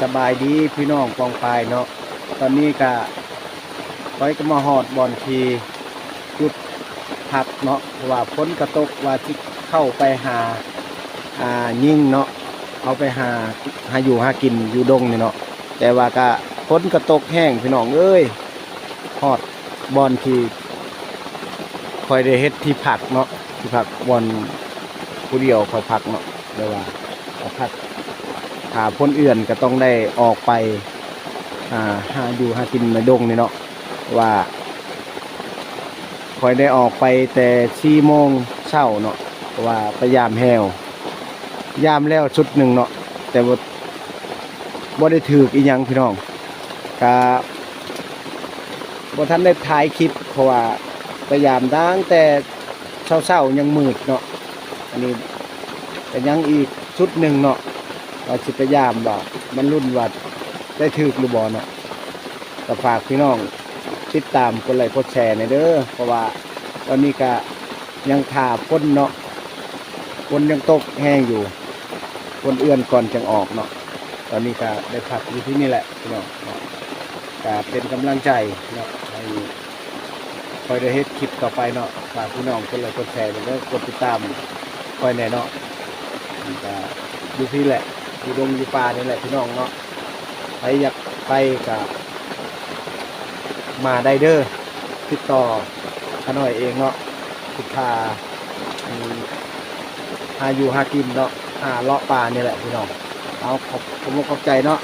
ສະບາຍດີພີ່ນ້ອງປ້ອງປາຍເນາະ, ຕອນນີ້ກະຂ້ອຍກໍມາຮອດບ່ອນທີ່ຈຸດພັກເນາະ ເພາະວ່າຝົນກະຕົກ ວ່າຊິເຂົ້າໄປຫາ ອ່າ ຍິງເນາະ, ເຂົ້າໄປຫາ ຫາຢູ່ຫາກິນຢູ່ດົງນີ້ເນາະ, ແຕ່ວ່າກະຝົນກະຕົກແຮງພີ່ນ້ອງເອີຍ. ຮອດບ່ອນທີ່ຂ້ອຍໄດ້ເຮັດທີ່ພັກເນາະ, ທີ່ພັກບ່ອນຜູ້ດຽວຂ້ອຍພັກເນາະ, ແຕ່ວ່າ ຖ້າຄົນອື່ນກໍຕ້ອງໄດ້ອອກໄປ ຫາ ຫາຢູ່ຫາກິນໃນດົງນີ້ເນາະ, ວ່າຂ້ອຍໄດ້ອອກໄປແຕ່ສີ່ໂມງເຊົ້າເນາະ, ເພາະວ່າໄປຢາມແຮ້ວ, ຢາມແລ້ວຊຸດໜຶ່ງເນາະ, ແຕ່ວ່າບໍ່ໄດ້ຖືກອີ່ຫຍັງພີ່ນ້ອງ, ກະບໍ່ທັນໄດ້ຖ່າຍຄລິບ ເພາະວ່າໄປຢາມຕັ້ງແຕ່ ເຊົ້າໆຍັງມືດເນາະ, ອັນນີ້ກໍຍັງອີກຊຸດໜຶ່ງເນາະ ວ່າຊິໄປຢາມວ່າ ມັນລຸ້ນວ່າໄດ້ຖືກຫຼືບໍ່ເນາະ. ກໍຝາກພີ່ນ້ອງຕິດຕາມກົດໄລກົດແຊແດ່ເດີ, ເພາະວ່າຕອນນີ້ກໍຍັງຖ້າຝົນເນາະ, ຝົນຍັງຕົກແຮງຢູ່, ຝົນເອື້ອນກ່ອນຈັ່ງອອກເນາະ. ຕອນນີ້ກໍໄດ້ພັກຢູ່ທີ່ນີ້ແຫຼະພີ່ນ້ອງເນາະ, ກໍເປັນກຳລັງໃຈເນາະ ໃຫ້ ຂ້ອຍໄດ້ເຮັດຄລິບຕໍ່ໄປເນາະ. ຝາກພີ່ນ້ອງກົດໄລກົດແຊແດ່ເດີ, ກົດຕິດຕາມຂ້ອຍແດ່ເນາະ. ກະຢູ່ພີ້ແຫຼະ, ຢູ່ດົງຢູ່ປ່ານີ້ແຫຼະພີ່ນ້ອງເນາະ. ໃຜຢາກໄປກະມາໄດ້ເດີ, ຕິດຕໍ່ຂ້ານ້ອຍເອງເນາະ, ສິພາ ຫາຢູ່ຫາກິນເນາະ, ຫາເລາະປ່ານີ້ແຫຼະພີ່ນ້ອງ. ເອົາ ຂອບ ຂອບອົກຂອບໃຈເນາະ.